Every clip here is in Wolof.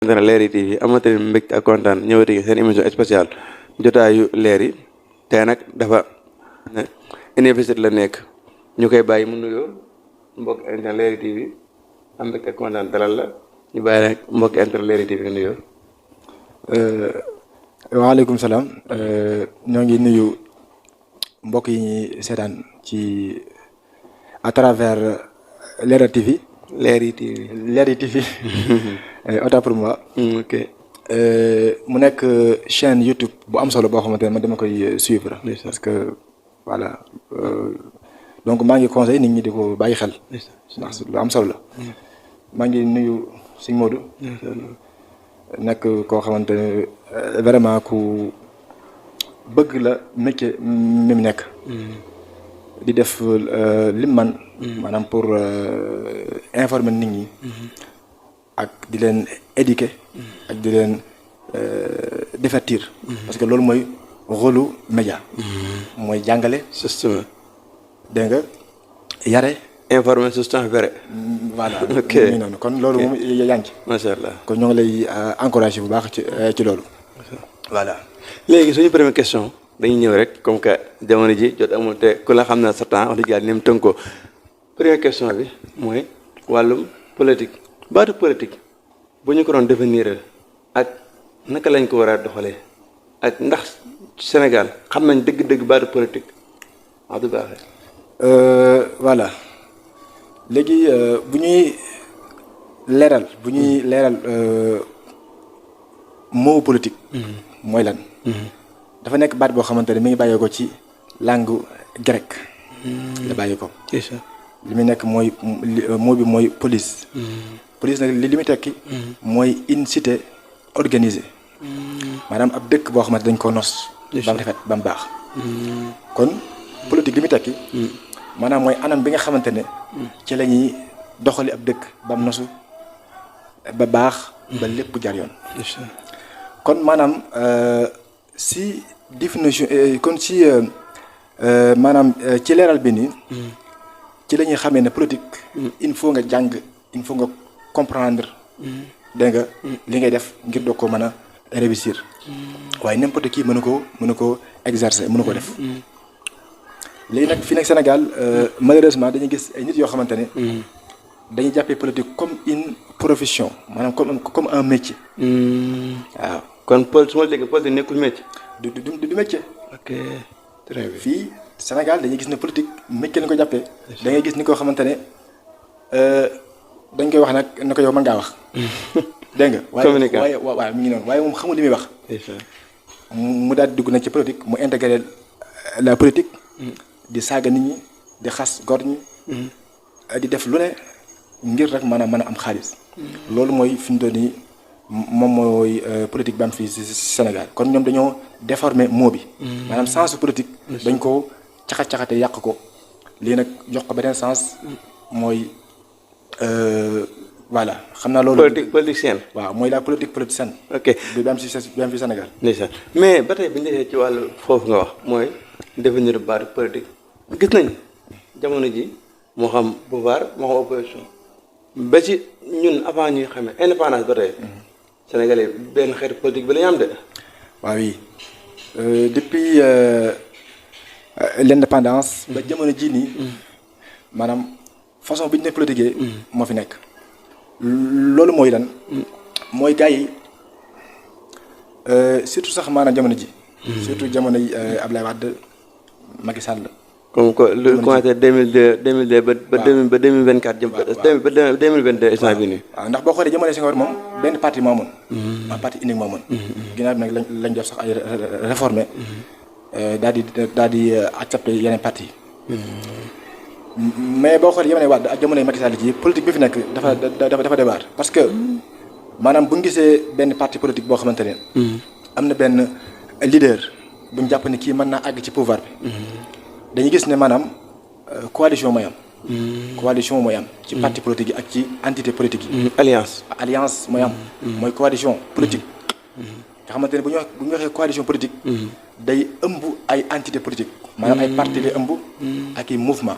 dana Leral TV amati leen mbégte ak kontaan ñëwati seen émission spéciale jotaayu leer yi tey nag dafa université la nekk ñu koy bàyyi mu nuyoo mbokk internet Leral TV am mbégte ak kontaan dalal la ñu bàyyi rek mbokk internet Leral TV nga nuyoo. waaleykum salaam ñoo ngi nuyu mbokk yi ñuy seetaan ci à travers Leral TV. Leral TV. Leral TV. autant pour moi. ok. mu nekk chaîne YouTube bu am solo boo xamante ne man dama koy suivre. parce que voilà donc maa ngi conseil nit ñi di ko bàyyi xel. ndax lu am solo la. maa ngi nuyu Sëñ Modou. nekk koo xamante ne vraiment ku bëgg la métier mi mu nekk. di def lim man maanaam pour informer nit ñi. ak di leen éduquer. ak di leen divertir. parce que loolu mooy rôle média. mooy jàngale. justement. dégg nga yare. informer justement vrai. voilà ok muy noonu kon loolu moom yaa ngi ci. macha allah kon ñoo ngi lay encourager bu baax ci loolu. voilà. léegi suñu première question dañuy ñëw rek comme que jamono ji jot amul te ku la xam na sa temps wax dëgg yàlla ni mu tënkoo première question bi mooy wàllum politique baatu politique bu ñu ko doon définir ak naka lañ ko war a doxalee ak ndax Sénégal xam nañ dëgg-dëgg baatu politique wax du baax. voilà léegi bu ñuy leeral mot politique. mooy lan. dafa nekk baat boo xamante ne mi ngi bàyyee ko ci langue grecque. la bàyyee ko. li muy nekk mooy mot bi mooy police. police nag li muy tekki. mooy une cité organisée. maanaam ab dëkk boo xamante dañ ko nos. ba mu rafet ba mu baax. kon politique li muy tekki. maanaam mooy anam bi nga xamante ne. ci la ñuy doxali ab dëkk ba mu nosu ba baax. ba lépp jaar yoon. kon maanaam si définition kon si maanaam ci leeral bi nii. ci la ñuy xamee ne politique. il faut nga jàng il faut nga comprendre. dégg nga li ngay def ngir doo ko mën a réussir. waaye n'importe qui mën na koo exercer mën na ko def. léegi nag fii nag Sénégal malheureusement dañuy gis ay nit yoo xamante ne. dañuy jàppee politique comme une profession maanaam comme un métier. waaw kon su ma déggee politique nekkul métier. du métier. ok très bien. fii Sénégal dañuy gis ne politique métier lañ ko jàppee. da ngay gis ni koo xamante ne dañ koy wax nag na ko yow mën ngaa wax. dégg nga. communication waaye mi ngi noonu waaye moom xamul li muy wax. mu daal di dugg nag ci politique mu intégré la politique. di saaga nit ñi di xas gor ñi. di def lu ne ngir rek mën a am xaalis. loolu mooy fi mu toll nii moom mooy politique bi am fii si Sénégal kon ñoom dañoo déformer mot bi. maanaam sens politique. dañ ko caxate yàq ko lii nag jox ko beneen sens mooy voilà xam naa loolu. politique politicienne. waaw mooy la politique politicienne. ok bi am si Sénégal. ndeysaan mais ba tey bi ñu defee ci wàllu foofu nga wax mooy devenir baatu politique gis nañ jamono ji moo xam pouvoir moo xam opposition ba ci ñun avant ñuy xamee indépendance ba tey Sénégalais benn xeetu politique bi la ñu am de. waaw oui depuis l'indépendance ba jamono ji nii maanaam façon bi ñu ne politique moo fi nekk. loolu mooy lan. mooy gars yi surtout sax maanaam jamono ji. surtout jamono yi Abdoulaye Wade Macky Sall. comme que lu commencé 2002 ba 2024 jëm ba 2022 instant bi nii. waaw ndax boo xoolee jamono Senghor moom benn parti moo amoon. un parti unique moo amoon. ginnaaw bi nag lañ def sax ay réformé. daal di accepté yeneen parti mais boo xoolee jamonoy Wade ak jamonoy Macky Sall ji politique bi fi nekk dafa débat parce que maanaam bu ñu gisee benn parti politique boo xamante ne. am na benn leader bu ñu jàpp ne kii mën naa àgg ci pouvoir bi. dañuy gis ne maanaam coalition mooy am. coalition mooy am. ci parti politique yi ak ci entité politique yi. alliance mooy am. mooy coalition politique. nga xamante ne bu ñu waxee coalition politique. day ëmb ay entité politique. maanaam ay parti lay ëmb. ak i mouvement.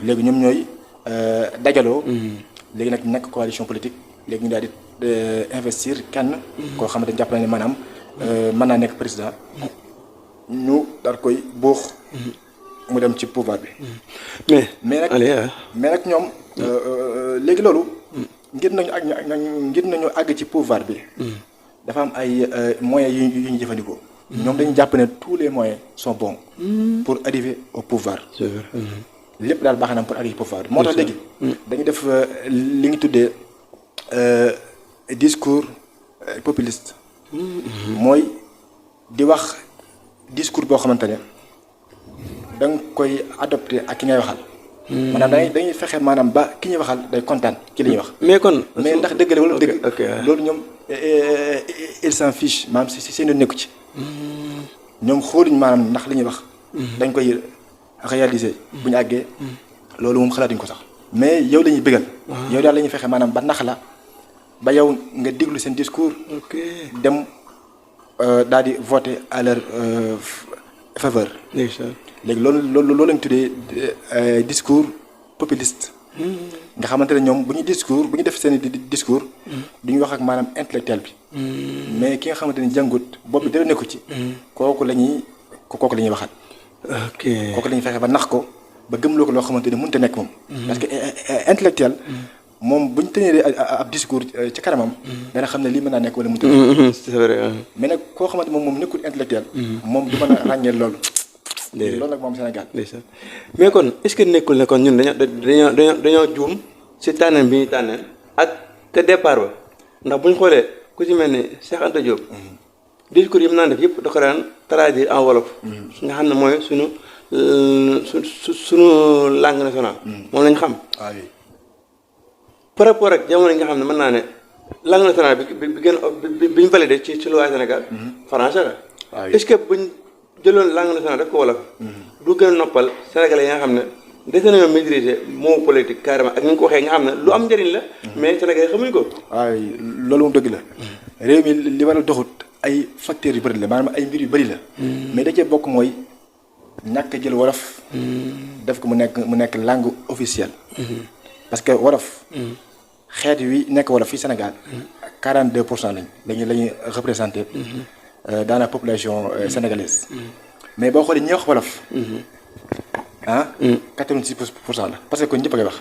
léegi ñoom ñooy dajaloo. léegi nag nekk coalition politique léegi ñu daal di investir kenn. koo xamante ne jàpp na ne maanaam mën naa nekk président. ñu daal koy buux. mu dem ci pouvoir bi. mais nag ñoom. léegi loolu. ngir nañu àgg ci pouvoir bi. dafa am ay moyens yu ñu jëfandikoo. ñoom dañu jàpp ne tous les moyens sont bons. pour arriver au pouvoir. lépp daal baax na pour arriver au pouvoir moo tax léegi. dañu def li ñu tuddee discours populiste. mooy di wax discours boo xamante ne da nga koy adopté ak ki ngay waxal. maanaam dañuy fexe maanaam ba ki ñuy waxal day kontaan ci li ñuy wax. mais ndax dëgg la wala dëgg. loolu ñoom il s'en fiche maanaam si seen nekku ci. ñoom xooluñ maanaam ndax li ñuy wax. dañ koy réaliser. bu ñu àggee loolu moom xalaatuñ ko sax. mais yow la ñuy bëggal. yow daal la ñuy fexe maanaam ba nax la ba yow nga déglu seen discours. dem daal di voter à leur faveur. léegi loolu lañ tuddee discours populiste. nga xamante ne ñoom bu ñu def seen discours. du ñu wax ak maanaam intellectuel bi. mais ki nga xamante ne jàngut boobu dara nekku ci. kooku la ñuy waxal. kooku la ñuy fexe ba nax ko ba gëmloo ko loo xamante ne mënut a nekk moom. parce que intellectuel. moom bu ñu tënee ab discours ci kanamam. dana xam ne lii mën naa nekk wala mënut a nekk. c'est vrai. mais nag koo xamante moom nekkul intellectuel. moom du mën a ràññee loolu. loolu nag moom Sénégal. mais kon est-ce que nekkul ne kon ñun dañoo juum si tànneen bi ñu tànneen ak te départ ba ndax bu ñu xoolee ku ci mel ni Cheikh Anta Diop. discours yi mu naan def yëpp da ko daan traduire en wolof. nga xam ne mooy suñu langue nationale. moom lañ xam. par rapport ak jamono yi nga xam ne mën naa ne langue nationale bi ñu validé ci loi Sénégal. français la. est-ce que buñ jëloon langue nationale def ko wolof. du gën a noppal sénégalais yi nga xam ne dese nañoo maîtriser mot politique carrément ak ni nga ko waxee nga xam ne lu am njëriñ la. mais sénégalais xamuñ ko. waaw loolu moom dëgg la. réew mi li waral doxut ay facteurs yu bëri la maanaam ay mbir yu bëri la. mais da cee bokk mooy ñàkk jël wolof. def ko mu nekk langue officielle. parce que wolof. xeet wi nekk wolof fii Sénégal. 42% lañuy représenté. dans la population sénégalaise. mais boo xoolee ñi wax wolof. 86% la parce que kon ñëpp a koy wax.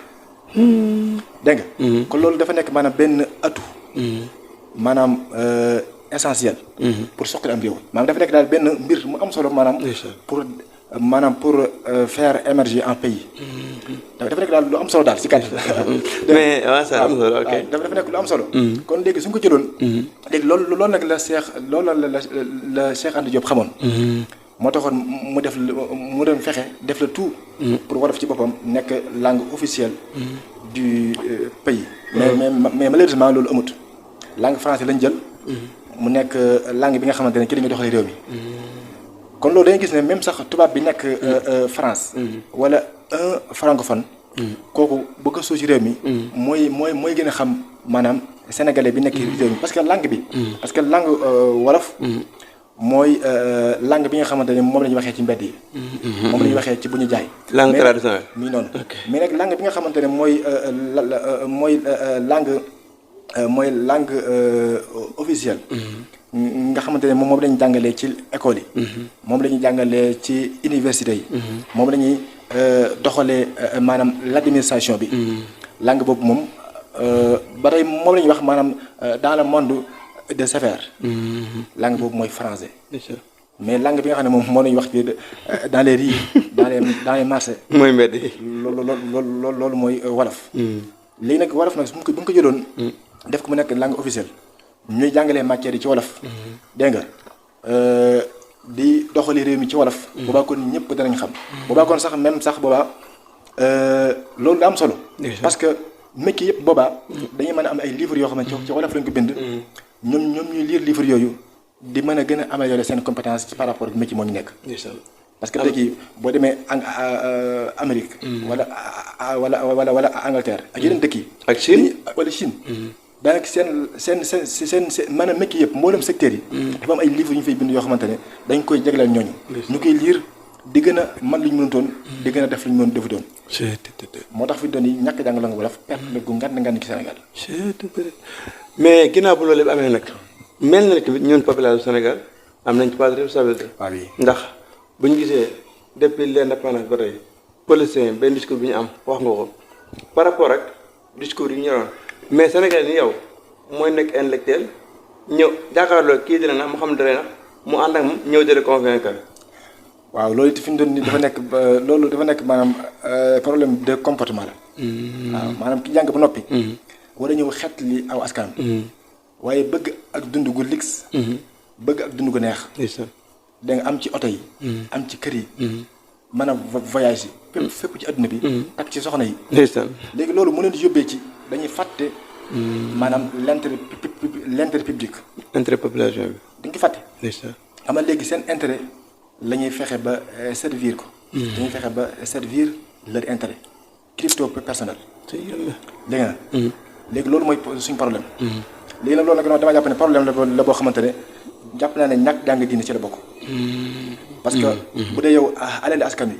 dégg nga. kon loolu dafa nekk maanaam benn atout. maanaam essentiel. pour soqali am réew. maanaam dafa nekk daal benn mbir mu am solo maanaam pour faire émerger un pays. dafa nekk daal lu am solo daal si kàddu. mais waaw ça am solo ok. dafa nekk lu am solo. kon léegi su ñu ko jëloon. léegi loolu nag la Cheikh Anta Diop xamoon. moo taxoon mu doon fexe def le tout. pour wolof ci boppam nekk langue officielle. du pays. mais malheureusement loolu amut. langue français lañ jël. mu nekk langue bi nga xamante ne ci la ñuy doxalee réew mi. kon loolu dañuy gis ne même sax tubaab bi nekk France. wala un francophone. kooku bu ko soo ci réew mi. mooy gën a xam maanaam sénégalais bi nekk réew mi parce que langue bi. parce que langue wolof. mooy langue bi nga xamante ne moom la ñuy waxee ci mbedd yi. moom la ñuy waxee ci bu ñu jaay. langue traditionnelle. mi noonu mais nag langue bi nga xamante ne mooy langue officielle. nga xamante ne moom la ñuy jàngalee ci école yi. moom la ñuy jàngalee ci université yi. moom la ñuy doxalee maanaam l'administration bi. langue boobu moom ba tey moom la ñuy wax maanaam dans le monde de sévère. langue boobu mooy français. mais langue bi nga xam ne moom moo la ñuy wax dans les rues dans les marchés. mooy mbedd yi. loolu mooy wolof. léegi nag wolof nag bu ñu ko jëloon. def ko mu nekk langue officielle. ñuy jàngalee matières yi ci wolof. dégg nga di doxali réew mi ci wolof. boobaa kon ñëpp danañ xam. boobaa kon sax même sax boobaa loolu da am solo. parce que métier yëpp boobaa. dañuy mën a am ay livres yoo xam ne ci wolof lañ ko bind. ñoom ñuy lire livres yooyu di mën a gën a améliorer seen compétence ci par rapport ak métier moo ñu nekk. parce que léegi boo demee Amérique. wala Angleterre ak yeneen dëkk yi. ak Chine wala Chine. daanaka seen maanaam métier yëpp mboolem secteurs yi. dafa am ay livres yu ñu fay bind yoo xamante ne dañ koy jagleel ñooñu. ñu koy lire di gën a man lu ñu mënutoon di gën a def lu ñu mën defutoon moo tax fi doon yi ñàkk jàng langue wolof perte la gu ngand ci Sénégal mais ginnaaw bu loolu lépp amee nag mel na tamit ñun population Sénégal am nañ ci part de responsabilité ndax bu ñu gisee depuis l'indépendance ba tey politicien benn discours bi ñu am wax nga ko par rapport ak discours yi ñu ñoroon mais Sénégal ni yow mooy nekk intellectuel ñëw jàkkaarloo kii dina na mu xam dara na mu ànd ak moom ñëw dale convaincre waaw loolu it fi ñu doon nii dafa nekk loolu dafa nekk maanaam problème de comportement la waaw maanaam ki jàng ba noppi wala ñëw xet li aw askanam waaye bëgg ak dund gu lix bëgg ak dund gu neex da nga am ci oto yi am ci kër yi mën a voyage yi fépp ci adduna bi ak ci soxna yi léegi loolu mu leen di yóbbee ci dañuy fàtte maanaam l'intérêt public intérêt population bi dañ ko fàtte ama léegi seen intérêt la ñuy fexe ba servir ko dañuy fexe ba servir leur intérêt crypto personnel léegi nag léegi loolu mooy suñu problème léegi nag loolu nag dama jàpp ne problème la boo xamante ne jàpp naa ne ñàkk jàng diine ci la bokk parce que bu dee yow alali askan wi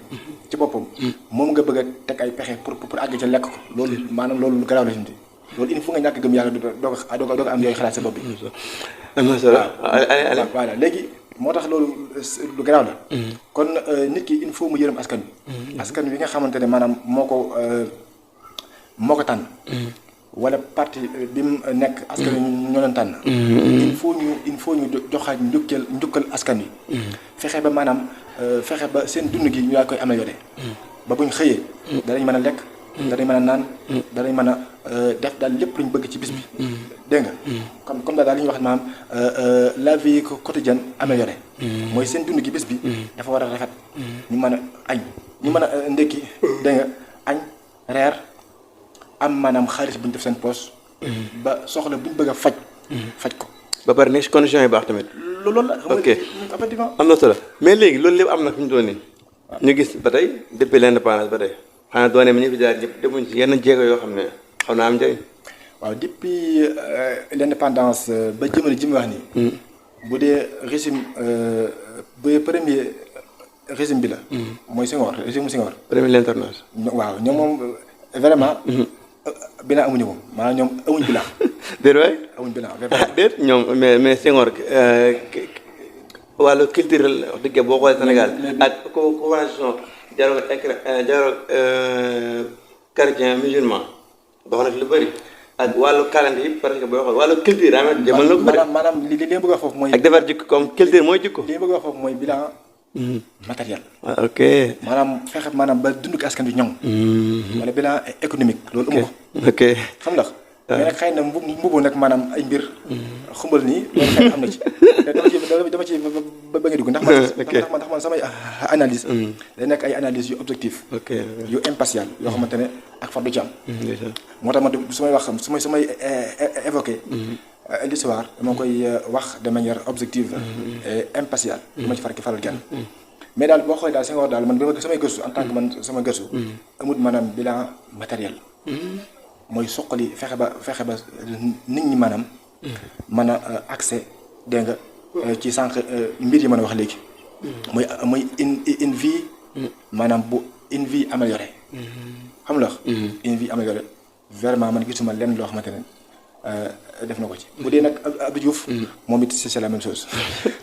ci boppam moom nga bëgg a teg ay pexe pour àgg ca lekk ko loolu maanaam loolu lu garaaw la si loolu il faut nga ñàkk gëm yàlla doo ko am yooyu xalaat sa bopp bi am na solo voilà léegi moo tax loolu lu garaaw la kon nit ki il faut mu yërëm askan wi nga xamante ne maanaam moo ko tànn wala parti bi mu nekk askan wi ñoo leen tànn il faut ñu joxaat njukkal askan wi fexe ba maanaam fexe ba seen dund gi ñu daa koy amélioré ba buñ xëyee danañ mën a lekk danañ mën a naan danañ mën a def daal lépp luñ bëgg ci bis bi dégg nga comme daal li ñuy wax maanaam la vie quotidienne améliorée mooy seen dund gi bis bi dafa war a rafet ñu mën a añ ñu mën a ndekki dégg nga añ reer am maanaam xaalis bu ñu def seen poche ba soxla bu ñu bëgg a faj ko ba pare nekk conditions yi baax tamit loolu la ok am na solo mais léegi loolu lépp am na fi ñu doon nii ñu gis ba tey depuis l'indépendance ba tey xanaa doone mi ñu fi jaar ñëpp demuñ ci yenn jéego yoo xam ne xam naa am njëriñ waaw depuis l'indépendance ba jamono ji mu wax nii bu dee régime bu dee premier régime bi la mooy régime Senghor premier l'internat waaw ñoom moom vraiment bilan amuñu moom maanaam ñoom amuñ bilan déet waay amuñ bilan déet ñoom mais Senghor wàllu culturel wax dëgg boo xoolee Sénégal ak convention dialogue chrétien musulman dox na lu bëri ak wàllu calendrier yi parce que boo xool wàllu culture am jëmal na ko bëri maanaam li bëgg a wax foofu mooy ak defar jikko comme culture mooy jikko li bëgg a wax foofu mooy bilan matériel ok maanaam fexe maanaam ba dund ko askan bi ñoŋ wala bilan économique loolu amu ko ok xam ndax mais nag xëy na mbubu nag maanaam ay mbir xumbal nii loolu xëy am na ci dama ci ba nga dugg ndax man samay analyse day nekk ay analyse yu objectif yu impartial yoo xamante ne ak far du ci am moo tax man su may wax su may évoqué l'histoire dama koy wax de manière objective et impartiale du ma ci faral kenn mais daal boo xoolee daal Senghor daal man bi samay gëstu en tant que man sama gëstu amul maanaam bilan matériel mooy suqali fexe ba nit ñi maanaam mën a accès dégg nga ci sànq mbir yi mën a wax léegi mooy une vie maanaam bu une vie améliorée xam nga une vie améliorée vraiment man gisuma lenn loo xamante ne def na ko ci bu dee nag Abdou Diouf moom it c'est la même chose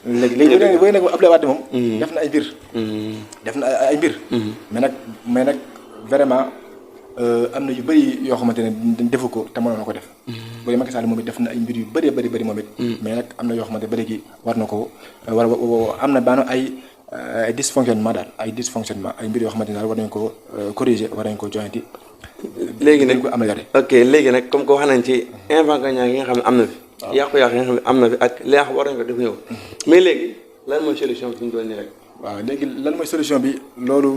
léegi booy nag Abdoulaye Wade moom def na ay mbir mais nag vraiment am na yu bëri yoo xamante ne defu ko te mënoon na ko def bu dee Macky Sall moom it def na ay mbir yu bëri moom it mais nag am na yoo xamante ba léegi war na ko am na baano ay dysfonctionnement daal ay mbir yoo xamante ne daal war nañ ko corriger war nañ ko joyanti léegi nag ko amélioré ok léegi nag comme que wax nañ ci inconvénients yi nga xam ne am na fi yàqu-yàqu yi nga xam ne am na fi ak li nga xam war nañ ko def ñëw mais léegi lan mooy solution bi fi ñu doon nii rek waaw léegi lan mooy solution bi loolu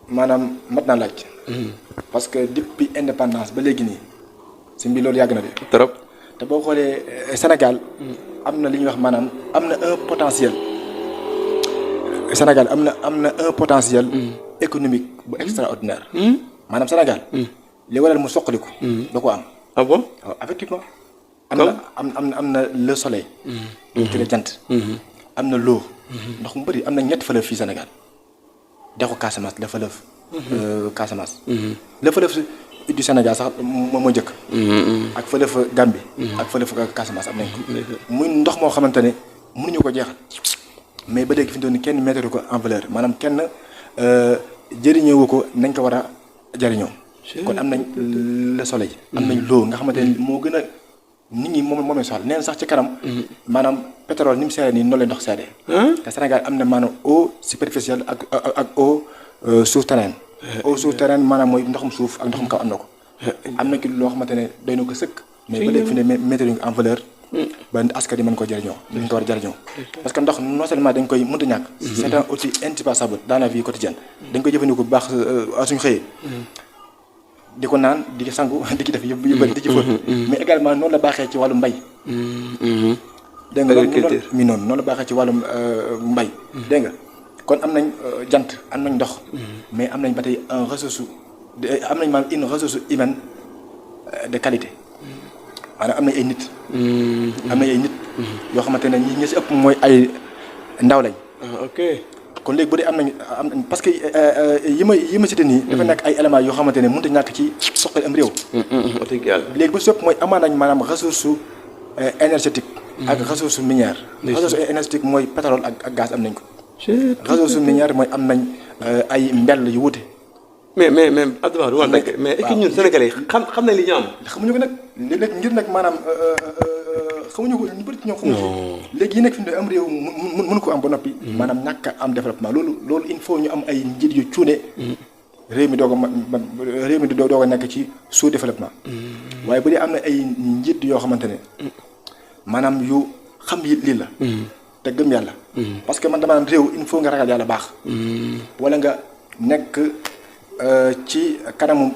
maanaam mat naa laaj parce que depuis indépendance ba léegi nii si mbir loolu yàgg na de trop te boo xoolee Sénégal am na li ñuy wax maanaam am na un potentiel Sénégal am na un potentiel économique bu extraordinaire maanaam Sénégal li waral mu soqaliku da ko am ah bon waaw effectivement am na le soleil ci la jant am na l'eau ndox mu bëri am na ñetti fleuve fii Sénégal dexu Casamance la fleuve Casamance le fleuve du Sénégal sax moo njëkk ak fleuve Gambie ak fleuve Casamance am nañ ko muy ndox moo xamante ne mënuñu ko jeexal mais ba léegi fi mu toll nii kenn mettre ko en valeur maanaam kenn jëriñoo ko nañ ko war a jëriñoo kon am nañ le soleil am nañ l'eau nga xamante ne moo gën a nit ñi moom lañ soxla neen sax ci kanam maanaam pétrole ni mu seeree nii noonu lay ndox seeree te Sénégal am na maanaam eau superficielle ak eau souterraine eau souterraine maanaam mooy ndoxum suuf ak ndoxum kaw am na ko am na ki loo xamante ne doy na ko sëkk mais ba léegi fi ne mettre en valeur ba askan yi mën ko jëriñoo dañ ko war a jëriñoo parce que ndox non seulement dañ koy mënta ñàkk c'est un outil indispensable dans la vie quotidienne dañ koy jëfandikoo bu baax suñu xëyee di ko naan di sangu di ci def yu bëri di ci fóot mais également noonu la baaxee ci wàllu mbay dégg nga mi noonu la baaxee ci wàllum mbay dégg nga kon am nañ jant am nañ ndox mais am nañ ba tey un ressource am nañ maanaam une ressource humaine de qualité maanaam am nañ ay nit am nañ ay nit yoo xamante ne ñi si ëpp mooy ay ndaw lañ ok kon léegi bu dee am nañ parce que yi ma cité nii dafa nekk ay éléments yoo xamante ne mënut a ñàkk ci soxla am réew léegi bu si ëpp mooy amaan nañ maanaam ressource énergétique ak ressource minière ressource énergétique mooy pétrole ak gaz am nañ ko ressource minière mooy am nañ ay mbell yu wute mais Abdou du ma dagg mais est-ce que ñun Sénégalais yi xam nañ li ñu am xamuñu ko nag léegi nag ngir nag maanaam xamuñu ko ñu bëri ci ñoom xamuñu ko léegi yi nekk fi mu ne am réew mënu ko am ba noppi maanaam ñàkk a am développement loolu il faut ñu am ay njiit yu cuune réew mi doog a nekk ci sous développement waaye bu dee am na ay njiit yoo xamante ne maanaam yu xam yi lii la te gëm yàlla parce que man dama naan réew il faut nga ragal yàlla baax wala nga nekk ci kanamu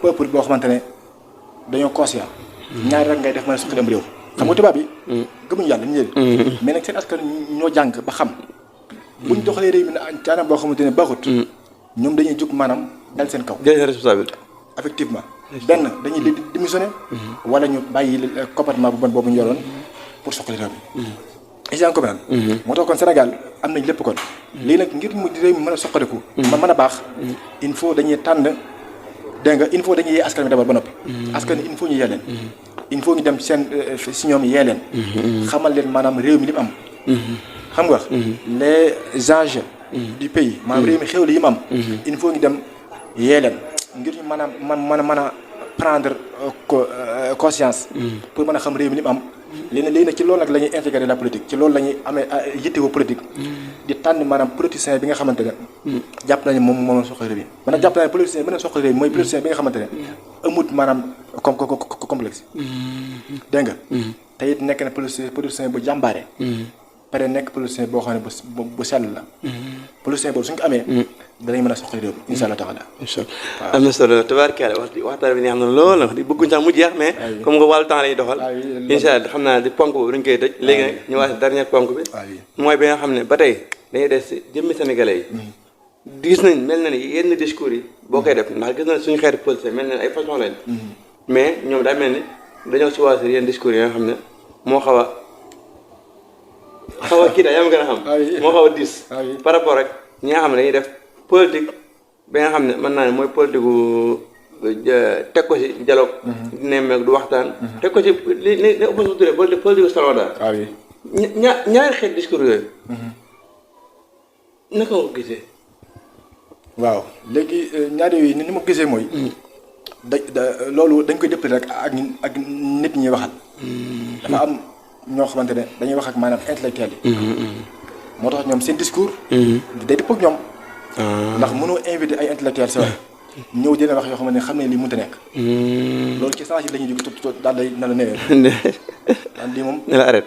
peuple boo xamante ne dañoo conscient ñaari rek ngay def mën a suqali am réew xam nga tubaab yi gëmuñu yàlla ñu mais nag seen askan ñoo jàng ba xam buñ doxalee réew mi na ci anam boo xamante ne baaxut ñoom dañuy jóg maanaam dal seen kaw jël responsabilité effectivement benn dañuy démissionné wala ñu bàyyi comportement bu bon boobu ñu yoroon pour suqali réew mi isaan comprendre moo tax kon Sénégal am nañ lépp kon léegi nag ngir mu réew mi mën a soqaliku mën a baax il faut dañuy tànn dégg nga il faut dañuy yee askan bi d'abord ba noppi askan il faut ñu yee leen il faut ñu dem seen si ñoom yee leen xamal leen maanaam réew mi li mu am xam nga les enjeux du pays maanaam réew mi xéwli yi mu am il faut ñu dem yee leen ngir ñu mën a prendre conscience pour mën a xam réew mi li mu am léegi nag ci loolu nag la ñuy intégrer la politique ci loolu la ñuy amee yittewoo politique di tànn maanaam politicien bi nga xamante ne jàpp nañu moom soxla réew mi man nag jàpp naa ne politicien bi na soxla réew mi mooy politicien bi nga xamante ne amut maanaam complexe dégg nga te it nekk na politicien bu jàmbaare pare nekk politicien boo xam ne bu sell la politicien boobu suñ ko amee danañ mën a soxla réew mi insha Allah taala am na solo tabaarkalla waxtaan bi neex na lool wax di bëgguñ sax mu jeex mais comme nga wàllu temps la ñuy doxal insha Allah xam naa di ponk boobu dañ koy tëj léegi nag ñu wax dernier ponk bi mooy bi nga xam ne ba tey dañuy des si jëmmi sénégalais yi gis nañ mel na ni yenn discours yi boo koy def ndax gis nañ suñu xeetu politicien mel na ay façon lañ mais ñoom daa mel ni dañoo choisir yenn discours yi nga xam ne moo xaw a kii daal yaa ma gën a xam moo xaw a diis par rapport ak ñi nga xam ne dañuy def politique bi nga xam ne mën naa ne mooy politique gu teg ko ci dialogue nemmeek du waxtaan teg ko ci li opposition turé politique salon daal ñaari xeet discours yooyu naka nga ko gisee waaw léegi ñaari yooyu ni ma ko gisee mooy loolu dañ koy dëppale rek ak nit ñi waxal dafa am ñoo xamante ne dañuy wax ak maanaam intellectuel yi moo tax ñoom seen discours day dëpp ak ñoom ndax mënoo invité ay intellectuel si waay ñëw dina wax yoo xamante ne xam ne lii mënut a nekk loolu ci sens yi la ñuy jóg daal day na la newee daan lii moom ne la arrête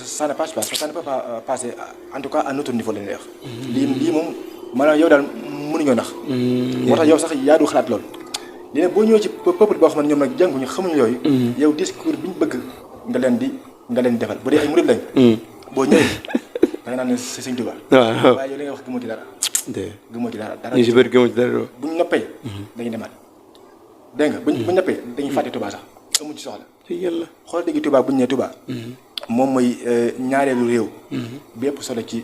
ça ne passe pas ça ne peut pas passer en tout cas à notre niveau la ñuy wax lii moom maanaam yow daal mënuñoo nax moo tax yow sax yaa du xalaat loolu li ne boo ñëwee ci peuple boo xam ne ñoom nag jànguñu xamuñu yooyu yow discours bi ñu bëgg nga leen di defal bu dee ay murid lañ boo ñëwee da nga naan ne si Sëñ Tuubaa waaye yow li nga wax gëmoo ci dara gëmoo ci dara ñu si bëri gëmoo ci dara bu ñu noppee dañuy demaat dégg nga bu ñu noppee dañuy fàtte Tuubaa sax amuñ ci soxla ci yàlla xoolal dégg Tuubaa bu ñu nee Tuubaa moom mooy ñaareelu réew bi ëpp solo ci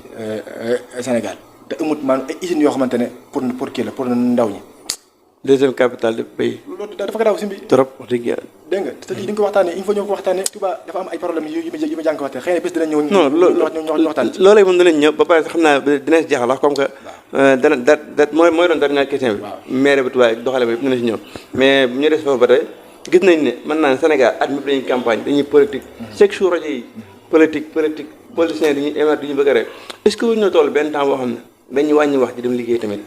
Sénégal te amut maanaam ay usines yoo xamante ne pour kii la pour ndaw ñi. deuxième capitale de pays. loolu dafa garaaw si mbi. trop wax dëgg yàlla. dégg nga te lii dañ ko waxtaanee il faut ñoo ko waxtaanee Touba dafa am ay problèmes yu ma jàng ko waxtaan xëy na bés dinañ ñëw. non ñu waxtaan ci. loolay moom dinañ ñëw ba pare xam naa dinañ si jeexal comme que. dana mooy doon dernière question bi. maire bi Touba doxale ba yëpp dina si ñëw. mais bu ñu des foofu ba tey gis nañ ne mën naa ne Sénégal at mi dañuy campagne dañuy politique. chaque jour rajo yi politique politiciens dañuy émettre du ñu bëgg a rek est ce que ñu toll benn temps boo xam ne dañuy wàññi wax ji dem liggéey tamit